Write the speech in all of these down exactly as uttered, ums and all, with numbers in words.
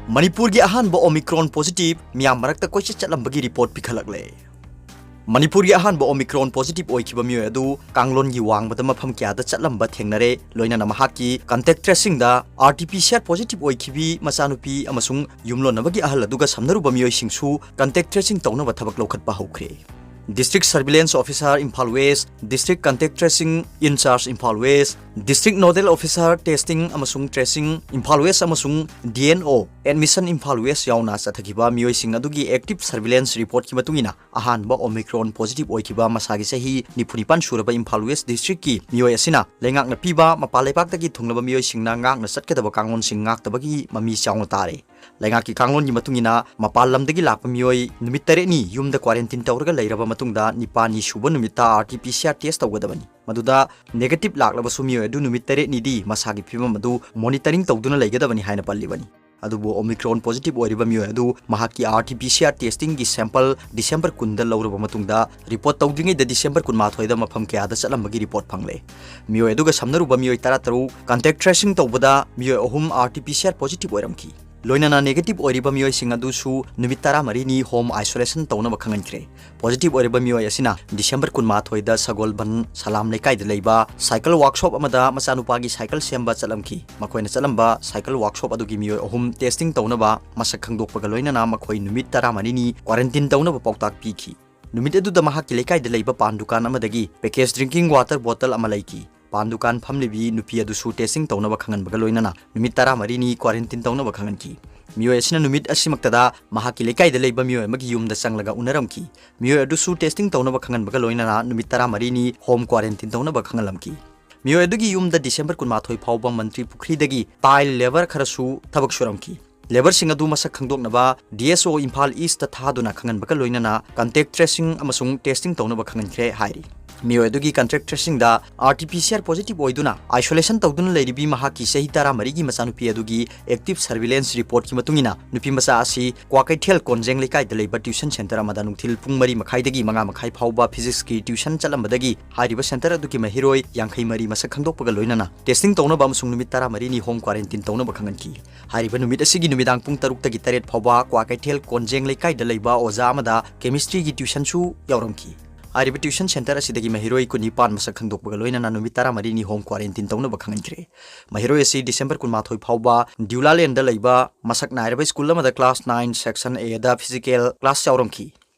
ꯃꯅꯤꯄꯨꯔꯒꯤ ꯑꯍꯥꯟꯕ Omicron positive ꯃꯤꯌꯥꯝ ꯃꯔꯛꯇ ꯀꯣꯏꯆꯠ ꯆꯠꯂꯝꯕꯒꯤ report ꯄꯤꯈꯠꯂꯛꯂꯦ꯫ ꯃꯅꯤꯄꯨꯔꯒꯤ ꯑꯍꯥꯟꯕ Omicron positive ꯑꯣꯏꯈꯤꯕ ꯃꯤꯑꯣꯏ ꯑꯗꯨ ꯀꯥꯡꯂꯣꯟꯒꯤ ꯋꯥꯡꯃꯗ ꯃꯐꯝ ꯀꯌꯥꯗ ꯆꯠꯂꯝꯕ ꯊꯦꯡꯅꯔꯦ, ꯂꯣꯏꯅꯅ ꯃꯍꯥꯛꯀꯤ contact tracingꯗ RT-PCR positive ꯑꯣꯏꯈꯤꯕꯤ ꯃꯆꯥꯅꯨꯄꯤ ꯑꯃꯁꯨꯡ ꯌꯨꯝꯂꯣꯟꯅꯕꯒꯤ ꯑꯍꯜ ꯑꯗꯨꯒ ꯁꯝꯅꯔꯨꯕ ꯃꯤꯑꯣꯏꯁꯤꯡꯁꯨ contact tracing ꯇꯧꯅꯕ ꯊꯕꯛ ꯂꯧꯈꯠꯄ ꯍꯧꯈ꯭ꯔꯦ꯫ District Surveillance Officer Imphal West, District Contact Tracing In-charge Imphal West, District Nodal Officer Testing ꯑꯃꯁꯨꯡ Tracing Imphal West ꯑꯃꯁꯨꯡ DNO Admission Imphal West ꯌꯥꯎꯅ ꯆꯠꯊꯈꯤꯕ ꯃꯤꯑꯣꯏꯁꯤꯡ ꯑꯗꯨꯒꯤ active surveillance reportꯀꯤ ꯃꯇꯨꯡ ꯏꯟꯅ, ꯑꯍꯥꯟꯕ Omicron positive ꯑꯣꯏꯈꯤꯕ ꯃꯁꯥꯒꯤ ꯆꯍꯤ ꯅꯤꯐꯨ ꯅꯤꯄꯥꯟ ꯁꯨꯔꯕ Imphal West Districtꯀꯤ ꯃꯤꯑꯣꯏ ꯑꯁꯤꯅ ꯂꯩꯉꯥꯛꯅ ꯄꯤꯕ ꯃꯄꯥꯟ ꯂꯩꯕꯥꯛꯇꯒꯤ ꯊꯨꯡꯂꯕ ꯃꯤꯑꯣꯏꯁꯤꯡꯅ ꯉꯥꯛꯅ ꯆꯠꯀꯗꯕ ꯀꯥꯡꯂꯣꯟꯁꯤꯡ ꯉꯥꯛꯇꯕꯒꯤ ꯃꯃꯤ ꯆꯥꯎꯅ ꯇꯥꯔꯦ꯫ ꯂꯩꯉꯥꯛꯀꯤ ꯀꯥꯡꯂꯣꯟꯒꯤ ꯃꯇꯨꯡ ꯏꯟꯅ, ꯃꯄꯥꯟ ꯂꯝꯗꯒꯤ ꯂꯥꯛꯄ ꯃꯤꯑꯣꯏ ꯅꯨꯃꯤꯠ ꯇꯔꯦꯠꯅꯤ ꯌꯨꯝꯗ quarantine ꯇꯧꯔꯒ ꯂꯩꯔꯕ ꯃꯇꯨꯡꯗ, ꯅꯤꯄꯥꯜꯅꯤ ꯁꯨꯕ ꯅꯨꯃꯤꯠꯇ RT-PCR test ꯇꯧꯒꯗꯕꯅꯤ꯫ ꯃꯗꯨꯗ negative ꯂꯥꯛꯂꯕꯁꯨ ꯃꯤꯑꯣꯏ ꯑꯗꯨ ꯅꯨꯃꯤꯠ ꯇꯔꯦꯠꯅꯤꯗꯤ ꯃꯁꯥꯒꯤ ꯐꯤꯕꯝ ꯑꯗꯨ monitoring ꯇꯧꯗꯨꯅ ꯂꯩꯒꯗꯕꯅꯤ ꯍꯥꯏꯅ ꯄꯜꯂꯤꯕꯅꯤ꯫ ꯑꯗꯨꯕꯨ Omicron positive ꯑꯣꯏꯔꯤꯕ ꯃꯤꯑꯣꯏ ꯑꯗꯨ ꯃꯍꯥꯛꯀꯤ RT-PCR testingꯒꯤ sample December ꯀꯨꯟꯗ ꯂꯧꯔꯕ ꯃꯇꯨꯡꯗ, report ꯇꯧꯗ꯭ꯔꯤꯉꯩꯗ December ꯀꯨꯟꯃꯥꯊꯣꯏꯗ ꯃꯐꯝ ꯀꯌꯥꯗ ꯆꯠꯂꯝꯕꯒꯤ report ꯐꯪꯂꯦ꯫ ꯃꯤꯑꯣꯏ ꯑꯗꯨꯒ ꯁꯝꯅꯔꯨꯕ ꯃꯤꯑꯣꯏ ꯇꯔꯥꯇꯔꯨꯛ contact tracing ꯇꯧꯕꯗ ꯃꯤꯑꯣꯏ ꯑꯍꯨꯝ RT-PCR positive ꯑꯣꯏꯔꯝꯈꯤ꯫ ꯂꯣꯏꯅꯅ negative ꯑꯣꯏꯔꯤꯕ ꯃꯤꯑꯣꯏꯁꯤꯡ ꯑꯗꯨꯁꯨ ꯅꯨꯃꯤꯠ ꯇꯔꯥꯃꯔꯤꯅꯤ home isolation ꯇꯧꯅꯕ ꯈꯪꯍꯟꯈ꯭ꯔꯦ꯫ Positive ꯑꯣꯏꯔꯤꯕ ꯃꯤꯑꯣꯏ ꯑꯁꯤꯅ December ꯀꯨꯟꯃꯥꯊꯣꯏꯗ ꯁꯒꯣꯜꯕꯟ ꯁꯂꯥꯝ ꯂꯩꯀꯥꯏꯗ ꯂꯩꯕ cycle workshop ꯑꯃꯗ ꯃꯆꯥꯅꯨꯄꯥꯒꯤ cycle ꯁꯦꯝꯕ ꯆꯠꯂꯝꯈꯤ꯫ ꯃꯈꯣꯏꯅ ꯆꯠꯂꯝꯕ cycle workshop ꯑꯗꯨꯒꯤ ꯃꯤꯑꯣꯏ ꯑꯍꯨꯝ testing ꯇꯧꯅꯕ ꯃꯁꯛ ꯈꯪꯗꯣꯛꯄꯒ ꯂꯣꯏꯅꯅ ꯃꯈꯣꯏ ꯅꯨꯃꯤꯠ ꯇꯔꯥꯃꯔꯤꯅꯤ quarantine ꯇꯧꯅꯕ ꯄꯥꯎꯇꯥꯛ ꯄꯤꯈꯤ꯫ ꯅꯨꯃꯤꯠ ꯑꯗꯨꯗ ꯃꯍꯥꯛꯀꯤ ꯂꯩꯀꯥꯏꯗ ꯂꯩꯕ ꯄꯥꯟ ꯗꯨꯀꯥꯟ ꯑꯃꯗꯒꯤ package drinking water bottle ꯑꯃ ꯂꯩꯈꯤ꯫ ꯄꯥꯟ ꯗꯨꯀꯥꯟ ꯐꯝꯂꯤꯕꯤ ꯅꯨꯄꯤ ꯑꯗꯨꯁꯨ testing ꯇꯧꯅꯕ ꯈꯪꯍꯟꯕꯒ ꯂꯣꯏꯅꯅ ꯅꯨꯃꯤꯠ ꯇꯔꯥꯃꯔꯤꯅꯤ quarantine ꯇꯧꯅꯕ ꯈꯪꯍꯟꯈꯤ꯫ ꯃꯤꯑꯣꯏ ꯑꯁꯤꯅ ꯅꯨꯃꯤꯠ ꯑꯁꯤꯃꯛꯇꯗ ꯃꯍꯥꯛꯀꯤ ꯂꯩꯀꯥꯏꯗ ꯂꯩꯕ ꯃꯤꯑꯣꯏ ꯑꯃꯒꯤ ꯌꯨꯝꯗ ꯆꯪꯂꯒ ꯎꯅꯔꯝꯈꯤ꯫ ꯃꯤꯑꯣꯏ ꯑꯗꯨꯁꯨ testing ꯇꯧꯅꯕ ꯈꯪꯍꯟꯕꯒ ꯂꯣꯏꯅꯅ ꯅꯨꯃꯤꯠ ꯇꯔꯥꯃꯔꯤꯅꯤ home quarantine ꯇꯧꯅꯕ ꯈꯪꯍꯜꯂꯝꯈꯤ꯫ ꯃꯤꯑꯣꯏ ꯑꯗꯨꯒꯤ ꯌꯨꯝꯗ December ꯀꯨꯟꯃꯥꯊꯣꯏ ꯐꯥꯎꯕ ꯃꯟꯇ꯭ꯔꯤ ꯄꯨꯈ꯭ꯔꯤꯗꯒꯤ tile labour ꯈꯔꯁꯨ ꯊꯕꯛ ꯁꯨꯔꯝꯈꯤ꯫ Labourꯁꯤꯡ ꯑꯗꯨ ꯃꯁꯛ ꯈꯪꯗꯣꯛꯅꯕ DSO ꯏꯝꯐꯥꯜ Eastꯇ ꯊꯥꯗꯨꯅ ꯈꯪꯍꯟꯕꯒ ꯂꯣꯏꯅꯅ contact tracing ꯑꯃꯁꯨꯡ testing ꯇꯧꯅꯕ ꯈꯪꯍꯟꯈ꯭ꯔꯦ ꯍꯥꯏꯔꯤ꯫ ꯃꯤꯑꯣꯏ ꯑꯗꯨꯒꯤ contact tracingꯗ R T P C R positive ꯑꯣꯏꯗꯨꯅ isolation ꯇꯧꯗꯨꯅ ꯂꯩꯔꯤꯕꯤ ꯃꯍꯥꯛꯀꯤ ꯆꯍꯤ ꯇꯔꯥꯃꯔꯤꯒꯤ ꯃꯆꯥꯅꯨꯄꯤ ꯑꯗꯨꯒꯤ active surveillance reportꯀꯤ ꯃꯇꯨꯡ ꯏꯟꯅ, ꯅꯨꯄꯤ ꯃꯆꯥ ꯑꯁꯤ ꯀ꯭ꯋꯥꯀꯩꯊꯦꯜ ꯀꯣꯟꯖꯦꯡ ꯂꯩꯀꯥꯏꯗ ꯂꯩꯕ tuition centre ꯑꯃꯗ ꯅꯨꯡꯊꯤꯜ ꯄꯨꯡ ꯃꯔꯤ ꯃꯈꯥꯏꯗꯒꯤ ꯃꯉꯥ ꯃꯈꯥꯏ ꯐꯥꯎꯕ physicsꯀꯤ tuition ꯆꯠꯂꯝꯕꯗꯒꯤ ꯍꯥꯏꯔꯤꯕ centre ꯑꯗꯨꯒꯤ ꯃꯍꯩꯔꯣꯏ ꯌꯥꯡꯈꯩ ꯃꯔꯤ ꯃꯁꯛ ꯈꯪꯗꯣꯛꯄꯒ ꯂꯣꯏꯅꯅ testing ꯇꯧꯅꯕ ꯑꯃꯁꯨꯡ ꯅꯨꯃꯤꯠ ꯇꯔꯥꯃꯔꯤꯅꯤ home quarantine ꯇꯧꯅꯕ ꯈꯪꯍꯟꯈꯤ꯫ ꯍꯥꯏꯔꯤꯕ ꯅꯨꯃꯤꯠ ꯑꯁꯤꯒꯤ ꯅꯨꯃꯤꯗꯥꯡ ꯄꯨꯡ ꯇꯔꯨꯛꯇꯒꯤ ꯇꯔꯦꯠ ꯐꯥꯎꯕ ꯀ꯭ꯋꯥꯀꯩꯊꯦꯜ ꯀꯣꯟꯖꯦꯡ ꯂꯩꯀꯥꯏꯗ ꯂꯩꯕ ꯑꯣꯖꯥ ꯑꯃꯗ chemistryꯒꯤ tuitionꯁꯨ ꯌꯥꯎꯔꯝꯈꯤ꯫ ꯍꯥꯏꯔꯤꯕ tuition centre ꯑꯁꯤꯗꯒꯤ ꯃꯍꯩꯔꯣꯏ ꯀꯨꯟꯅꯤꯄꯥꯟ ꯃꯁꯛ ꯈꯪꯗꯣꯛꯄꯒ ꯂꯣꯏꯅꯅ ꯅꯨꯃꯤꯠ ꯇꯔꯥꯃꯔꯤꯅꯤ home quarantine ꯇꯧꯅꯕ ꯈꯪꯍꯟꯈ꯭ꯔꯦ꯫ ꯃꯍꯩꯔꯣꯏ ꯑꯁꯤ December ꯀꯨꯟꯃꯥꯊꯣꯏ ꯐꯥꯎꯕ ꯗ꯭ꯌꯨꯂꯥꯂꯦꯟꯗ ꯂꯩꯕ ꯃꯁꯛ ꯅꯥꯏꯔꯕ school ꯑꯃꯗ class nine section Aꯗ physical class ꯌꯥꯎꯔꯝꯈꯤ꯫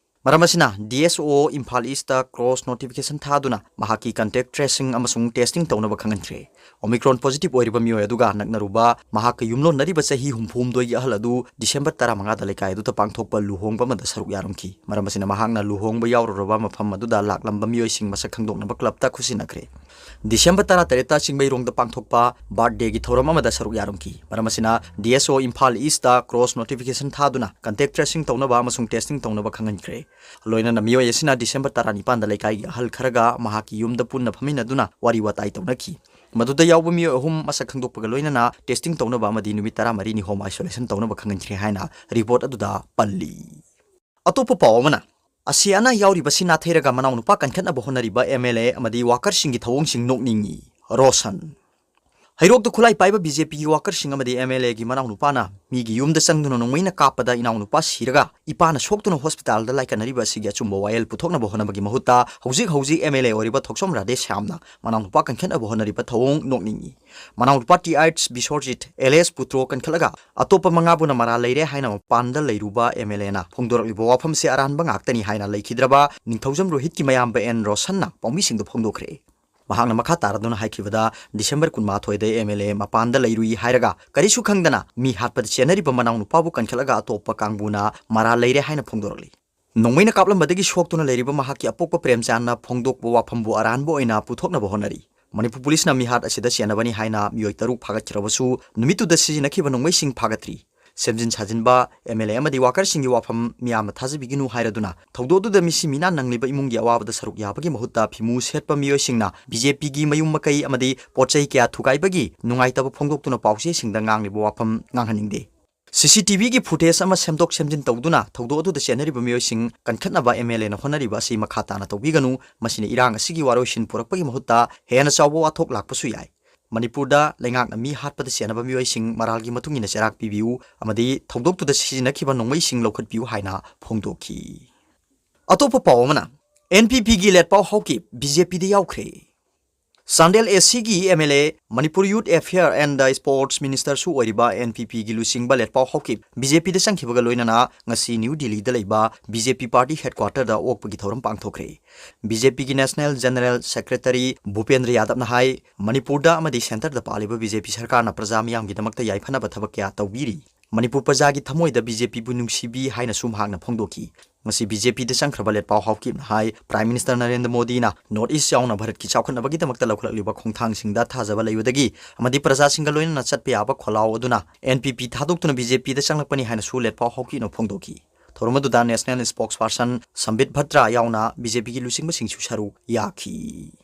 ꯃꯔꯝ ꯑꯁꯤꯅ D S O Imphal Eastꯇ cross notification ꯊꯥꯗꯨꯅ ꯃꯍꯥꯛꯀꯤ contact tracing ꯑꯃꯁꯨꯡ testing ꯇꯧꯅꯕ ꯈꯪꯍꯟꯈ꯭ꯔꯦ꯫ Omicron positive ꯑꯣꯏꯔꯤꯕ ꯃꯤꯑꯣꯏ ꯑꯗꯨꯒ ꯅꯛꯅꯔꯨꯕ ꯃꯍꯥꯛꯀ ꯌꯨꯝꯂꯣꯟꯅꯔꯤꯕ ꯆꯍꯤ ꯍꯨꯝꯐꯨꯍꯨꯝꯗꯣꯏꯒꯤ ꯑꯍꯜ ꯑꯗꯨ December ꯇꯔꯥꯃꯉꯥꯗ ꯂꯩꯀꯥꯏ ꯑꯗꯨꯗ ꯄꯥꯡꯊꯣꯛꯄ ꯂꯨꯍꯣꯡꯕ ꯑꯃꯗ ꯁꯔꯨꯛ ꯌꯥꯔꯝꯈꯤ꯫ ꯃꯔꯝ ꯑꯁꯤꯅ ꯃꯍꯥꯛꯅ ꯂꯨꯍꯣꯡꯕ ꯌꯥꯎꯔꯨꯔꯕ ꯃꯐꯝ ꯑꯗꯨꯗ ꯂꯥꯛꯂꯝꯕ ꯃꯤꯑꯣꯏꯁꯤꯡ ꯃꯁꯛ ꯈꯪꯗꯣꯛꯅꯕ clubꯇ ꯈꯨꯠꯁꯤꯟꯅꯈ꯭ꯔꯦ꯫ December ꯇꯔꯥꯇꯔꯦꯠꯇ ꯆꯤꯡꯃꯩꯔꯣꯡꯗ ꯄꯥꯡꯊꯣꯛꯄ birthdayꯒꯤ ꯊꯧꯔꯝ ꯑꯃꯗ ꯁꯔꯨꯛ ꯌꯥꯔꯝꯈꯤ꯫ ꯃꯔꯝ ꯑꯁꯤꯅ D S O Imphal Eastꯇ cross notification ꯊꯥꯗꯨꯅ contact tracing ꯇꯧꯅꯕ ꯑꯃꯁꯨꯡ testing ꯇꯧꯅꯕ ꯈꯪꯍꯟꯈ꯭ꯔꯦ꯫ ꯂꯣꯏꯅꯅ ꯃꯤꯑꯣꯏ ꯑꯁꯤꯅ December ꯇꯔꯥꯅꯤꯄꯥꯟꯗ ꯂꯩꯀꯥꯏꯒꯤ ꯑꯍꯜ ꯈꯔꯒ ꯃꯍꯥꯛꯀꯤ ꯌꯨꯝꯗ ꯄꯨꯟꯅ ꯐꯝꯃꯤꯟꯅꯗꯨꯅ ꯋꯥꯔꯤ ꯋꯥꯇꯥꯏ ꯇꯧꯅꯈꯤ꯫ ꯃꯗꯨꯗ ꯌꯥꯎꯕ ꯃꯤꯑꯣꯏ ꯑꯍꯨꯝ ꯃꯁꯛ ꯈꯪꯗꯣꯛꯄꯒ ꯂꯣꯏꯅꯅ testing ꯇꯧꯅꯕ ꯑꯃꯗꯤ ꯅꯨꯃꯤꯠ ꯇꯔꯥꯃꯔꯤꯅꯤ home isolation ꯇꯧꯅꯕ ꯈꯪꯍꯟꯈ꯭ꯔꯦ ꯍꯥꯏꯅ report ꯑꯗꯨꯗ ꯄꯜꯂꯤ꯫ ꯑꯇꯣꯞꯄ ꯄꯥꯎ ꯑꯃꯅ, ꯑꯁꯤ ꯑꯅꯥ ꯌꯥꯎꯔꯤꯕꯁꯤ ꯅꯥꯊꯩꯔꯒ ꯃꯅꯥꯎꯅꯨꯄꯥ ꯀꯟꯈꯠꯅꯕ ꯍꯣꯠꯅꯔꯤꯕ M L A ꯑꯃꯗꯤ workerꯁꯤꯡꯒꯤ ꯊꯧꯑꯣꯡꯁꯤꯡ ꯅꯣꯛꯅꯤꯡꯉꯤ꯫ ꯔꯣꯁꯟ꯫ ꯍꯩꯔꯣꯛꯇ ꯈꯨꯠꯂꯥꯏ ꯄꯥꯏꯕ B J Pꯒꯤ workerꯁꯤꯡ ꯑꯃꯗꯤ M L Aꯒꯤ ꯃꯅꯥꯎꯅꯨꯄꯥꯅ ꯃꯤꯒꯤ ꯌꯨꯝꯗ ꯆꯪꯗꯨꯅ ꯅꯣꯡꯃꯩꯅ ꯀꯥꯞꯄꯗ ꯏꯅꯥꯎꯅꯨꯄꯥ ꯁꯤꯔꯒ ꯏꯄꯥꯅ ꯁꯣꯛꯇꯨꯅ hospitalꯗ ꯂꯥꯏꯀꯠꯅꯔꯤꯕ ꯑꯁꯤꯒꯤ ꯑꯆꯨꯝꯕ ꯋꯥꯌꯦꯜ ꯄꯨꯊꯣꯛꯅꯕ ꯍꯣꯠꯅꯕꯒꯤ ꯃꯍꯨꯠꯇ ꯍꯧꯖꯤꯛ ꯍꯧꯖꯤꯛ M L A ꯑꯣꯏꯔꯤꯕ ꯊꯣꯛꯆꯣꯝ ꯔꯥꯙꯦ ꯁ꯭ꯌꯥꯝꯅ ꯃꯅꯥꯎꯅꯨꯄꯥ ꯀꯟꯈꯠꯅꯕ ꯍꯣꯠꯅꯔꯤꯕ ꯊꯧꯑꯣꯡ ꯅꯣꯛꯅꯤꯡꯉꯤ꯫ ꯃꯅꯥꯎꯅꯨꯄꯥ Th Biswarjit alias ꯄꯨꯇ꯭ꯔꯣ ꯀꯟꯈꯠꯂꯒ ꯑꯇꯣꯞꯄ ꯃꯉꯥꯕꯨꯅ ꯃꯔꯥꯜ ꯂꯩꯔꯦ ꯍꯥꯏꯅ ꯃꯄꯥꯟꯗ ꯂꯩꯔꯨꯕ M L Aꯅ ꯐꯣꯡꯗꯣꯔꯛꯂꯤꯕ ꯋꯥꯐꯝꯁꯤ ꯑꯔꯥꯟꯕ ꯉꯥꯛꯇꯅꯤ ꯍꯥꯏꯅ ꯂꯩꯈꯤꯗ꯭ꯔꯕ ꯅꯤꯡꯊꯧꯖꯝ ꯔꯣꯍꯤꯠꯀꯤ ꯃꯌꯥꯝꯕ N ꯔꯣꯁꯟꯅ ꯄꯥꯎꯃꯤꯁꯤꯡꯗ ꯐꯣꯡꯗꯣꯛꯈ꯭ꯔꯦ꯫ ꯃꯍꯥꯛꯅ ꯃꯈꯥ ꯇꯥꯔꯗꯨꯅ ꯍꯥꯏꯈꯤꯕꯗ, December ꯀꯨꯟꯃꯥꯊꯣꯏꯗ M L A ꯃꯄꯥꯟꯗ ꯂꯩꯔꯨꯏ ꯍꯥꯏꯔꯒ ꯀꯔꯤꯁꯨ ꯈꯪꯗꯅ ꯃꯤ ꯍꯥꯠꯄꯗ ꯆꯦꯟꯅꯔꯤꯕ ꯃꯅꯥꯎꯅꯨꯄꯥꯕꯨ ꯀꯟꯈꯠꯂꯒ ꯑꯇꯣꯞꯄ ꯀꯥꯡꯕꯨꯅ ꯃꯔꯥꯜ ꯂꯩꯔꯦ ꯍꯥꯏꯅ ꯐꯣꯡꯗꯣꯔꯛꯂꯤ꯫ ꯅꯣꯡꯃꯩꯅ ꯀꯥꯞꯂꯝꯕꯗꯒꯤ ꯁꯣꯛꯇꯨꯅ ꯂꯩꯔꯤꯕ ꯃꯍꯥꯛꯀꯤ ꯑꯄꯣꯛꯄ ꯄ꯭ꯔꯦꯝꯆꯥꯟꯅ ꯐꯣꯡꯗꯣꯛꯄ ꯋꯥꯐꯝꯕꯨ ꯑꯔꯥꯟꯕ ꯑꯣꯏꯅ ꯄꯨꯊꯣꯛꯅꯕ ꯍꯣꯠꯅꯔꯤ꯫ ꯃꯅꯤꯄꯨꯔ ꯄꯨꯂꯤꯁꯅ ꯃꯤꯍꯥꯠ ꯑꯁꯤꯗ ꯆꯦꯟꯅꯕꯅꯤ ꯍꯥꯏꯅ ꯃꯤꯑꯣꯏ ꯇꯔꯨꯛ ꯐꯥꯒꯠꯈ꯭ꯔꯕꯁꯨ, ꯅꯨꯃꯤꯠꯇꯨꯗ ꯁꯤꯖꯤꯟꯅꯈꯤꯕ ꯅꯣꯡꯃꯩꯁꯤꯡ ꯐꯥꯒꯠꯇ꯭ꯔꯤ꯫ ꯁꯦꯝꯖꯤꯟ ꯁꯥꯖꯤꯟꯕ, ꯑꯦꯝ ꯑꯦꯜ ꯑꯦ ꯑꯃꯗꯤ ꯋꯥꯀꯔꯁꯤꯡꯒꯤ ꯋꯥꯐꯝ ꯃꯤꯌꯥꯝꯅ ꯊꯥꯖꯕꯤꯒꯅꯨ ꯍꯥꯏꯔꯗꯨꯅ ꯊꯧꯗꯣꯛ ꯑꯗꯨꯗ ꯃꯤꯁꯤ ꯃꯤꯅꯥ ꯅꯪꯂꯤꯕ ꯏꯃꯨꯡꯒꯤ ꯑꯋꯥꯕꯗ ꯁꯔꯨꯛ ꯌꯥꯕꯒꯤ ꯃꯍꯨꯠꯇ ꯐꯤꯃꯨ ꯁꯦꯠꯄ ꯃꯤꯑꯣꯏꯁꯤꯡꯅ ꯕꯤ ꯖꯦ ꯄꯤꯒꯤ ꯃꯌꯨꯝ ꯃꯀꯩ ꯑꯃꯗꯤ ꯄꯣꯠ ꯆꯩ ꯀꯌꯥ ꯊꯨꯒꯥꯏꯕꯒꯤ ꯅꯨꯡꯉꯥꯏꯇꯕ ꯐꯣꯡꯗꯣꯛꯇꯨꯅ ꯄꯥꯎꯆꯦꯁꯤꯡꯗ ꯉꯥꯡꯂꯤꯕ ꯋꯥꯐꯝ ꯉꯥꯡꯍꯟꯅꯤꯡꯗꯦ꯫ ꯁꯤ ꯁꯤ ꯇꯤ ꯚꯤꯒꯤ ꯐꯨꯇꯦꯖ ꯑꯃ ꯁꯦꯝꯗꯣꯛ ꯁꯦꯝꯖꯤꯟ ꯇꯧꯗꯨꯅ ꯊꯧꯗꯣꯛ ꯑꯗꯨꯗ ꯆꯦꯟꯅꯔꯤꯕ ꯃꯤꯑꯣꯏꯁꯤꯡ ꯀꯟꯈꯠꯅꯕ ꯑꯦꯝ ꯑꯦꯜ ꯑꯦꯅ ꯍꯣꯠꯅꯔꯤꯕ ꯑꯁꯤ ꯃꯈꯥ ꯇꯥꯅ ꯇꯧꯕꯤꯒꯅꯨ꯫ ꯃꯁꯤꯅ ꯏꯔꯥꯡ ꯑꯁꯤꯒꯤ ꯋꯥꯔꯣꯏꯁꯤꯟ ꯄꯨꯔꯛꯄꯒꯤ ꯃꯍꯨꯠꯇ ꯍꯦꯟꯅ ꯆꯥꯎꯕ ꯋꯥꯊꯣꯛ ꯂꯥꯛꯄꯁꯨ ꯌꯥꯏ꯫ ꯃꯅꯤꯄꯨꯔꯗ ꯂꯩꯉꯥꯛꯅ ꯃꯤ ꯍꯥꯠꯄꯗ ꯆꯦꯟꯅꯕ ꯃꯤꯑꯣꯏꯁꯤꯡ ꯃꯔꯥꯜꯒꯤ ꯃꯇꯨꯡ ꯏꯟꯅ ꯆꯩꯔꯥꯛ ꯄꯤꯕꯤꯌꯨ ꯑꯃꯗꯤ ꯊꯧꯗꯣꯛꯇꯨꯗ ꯁꯤꯖꯤꯟꯅꯈꯤꯕ ꯅꯣꯡꯃꯩꯁꯤꯡ ꯂꯧꯈꯠꯄꯤꯌꯨ ꯍꯥꯏꯅ ꯐꯣꯡꯗꯣꯛꯈꯤ꯫ ꯑꯇꯣꯞꯄ ꯄꯥꯎ ꯑꯃꯅ, ꯑꯦꯟ ꯄꯤ ꯄꯤꯒꯤ ꯂꯦꯠꯄꯥꯎ ꯍꯥꯎꯀꯤꯞ ꯕꯤ ꯖꯦ ꯄꯤꯗ ꯌꯥꯎꯈ꯭ꯔꯦ꯫ ꯆꯥꯟꯗꯦꯜ ꯑꯦ ꯁꯤꯒꯤ M L A, Manipur Youth Affair and Sports Minister ꯁꯨ ꯑꯣꯏꯔꯤꯕ ꯑꯦꯟ ꯄꯤ ꯄꯤꯒꯤ ꯂꯨꯆꯤꯡꯕ ꯂꯦꯠꯄꯥꯎ ꯍꯥꯎꯀꯤꯞ ꯕꯤ ꯖꯦ ꯄꯤꯗ ꯆꯪꯈꯤꯕꯒ ꯂꯣꯏꯅꯅ ꯉꯁꯤ ꯅ꯭ꯌꯨ ꯗꯤꯜꯂꯤꯗ ꯂꯩꯕ ꯕꯤ ꯖꯦ ꯄꯤ ꯄꯥꯔꯇꯤ ꯍꯦꯗꯀ꯭ꯋꯥꯇꯔꯗ ꯑꯣꯛꯄꯒꯤ ꯊꯧꯔꯝ ꯄꯥꯡꯊꯣꯛꯈ꯭ꯔꯦ꯫ ꯕꯤ ꯖꯦ ꯄꯤꯒꯤ ꯅꯦꯁꯅꯦꯜ ꯖꯦꯅꯔꯦꯜ ꯁꯦꯀ꯭ꯔꯦꯇꯔꯤ ꯚꯨꯄꯦꯟꯗ꯭ꯔ ꯌꯥꯗꯕꯅ ꯍꯥꯏ, ꯃꯅꯤꯄꯨꯔꯗ ꯑꯃꯗꯤ ꯁꯦꯟꯇꯔꯗ ꯄꯥꯜꯂꯤꯕ ꯕꯤ ꯖꯦ ꯄꯤ ꯁꯔꯀꯥꯔꯅ ꯄ꯭ꯔꯖꯥ ꯃꯤꯌꯥꯝꯒꯤꯗꯃꯛꯇ ꯌꯥꯏꯐꯅꯕ ꯊꯕꯛ ꯀꯌꯥ ꯇꯧꯕꯤꯔꯤ꯫ ꯃꯅꯤꯄꯨꯔ ꯄ꯭ꯔꯖꯥꯒꯤ ꯊꯃꯣꯏꯗ ꯕꯤ ꯖꯦ ꯄꯤꯕꯨ ꯅꯨꯡꯁꯤꯕꯤ ꯍꯥꯏꯅꯁꯨ ꯃꯍꯥꯛꯅ ꯐꯣꯡꯗꯣꯛꯈꯤ꯫ ꯉꯁꯤ ꯕꯤ ꯖꯦ ꯄꯤꯗ ꯆꯪꯈ꯭ꯔꯕ ꯂꯦꯠꯄꯥꯎ ꯍꯥꯎꯀꯤꯞꯅ ꯍꯥꯏ, ꯄ꯭ꯔꯥꯏꯝ ꯃꯤꯅꯤꯁꯇꯔ ꯅꯔꯦꯟꯗ꯭ꯔ ꯃꯣꯗꯤꯅ ꯅꯣꯔꯠ ꯏꯁ ꯌꯥꯎꯅ ꯚꯥꯔꯠꯀꯤ ꯆꯥꯎꯈꯠꯅꯕꯒꯤꯗꯃꯛꯇ ꯂꯧꯈꯠꯂꯛꯂꯤꯕ ꯈꯣꯡꯊꯥꯡꯁꯤꯡꯗ ꯊꯥꯖꯕ ꯂꯩꯕꯗꯒꯤ ꯑꯃꯗꯤ ꯄ꯭ꯔꯖꯥꯁꯤꯡꯒ ꯂꯣꯏꯅꯅ ꯆꯠꯄ ꯌꯥꯕ ꯈꯣꯜꯂꯥꯎ ꯑꯗꯨꯅ ꯑꯦꯟ ꯄꯤ ꯄꯤ ꯊꯥꯗꯣꯛꯇꯨꯅ ꯕꯤ ꯖꯦ ꯄꯤꯗ ꯆꯪꯂꯛꯄꯅꯤ ꯍꯥꯏꯅꯁꯨ ꯂꯦꯠꯄꯥꯎ ꯍꯥꯎꯀꯤꯞꯅ ꯐꯣꯡꯗꯣꯛꯈꯤ꯫ ꯊꯧꯔꯝ ꯑꯗꯨꯗ ꯅꯦꯁꯅꯦꯜ ꯁ꯭ꯄꯣꯛꯁ ꯄꯥꯔꯁꯟ ꯁꯝꯕꯤꯠ ꯚꯠꯇ꯭ꯔꯥ ꯌꯥꯎꯅ ꯕꯤ ꯖꯦ ꯄꯤꯒꯤ ꯂꯨꯆꯤꯡꯕꯁꯤꯡꯁꯨ ꯁꯔꯨꯛ ꯌꯥꯈꯤ꯫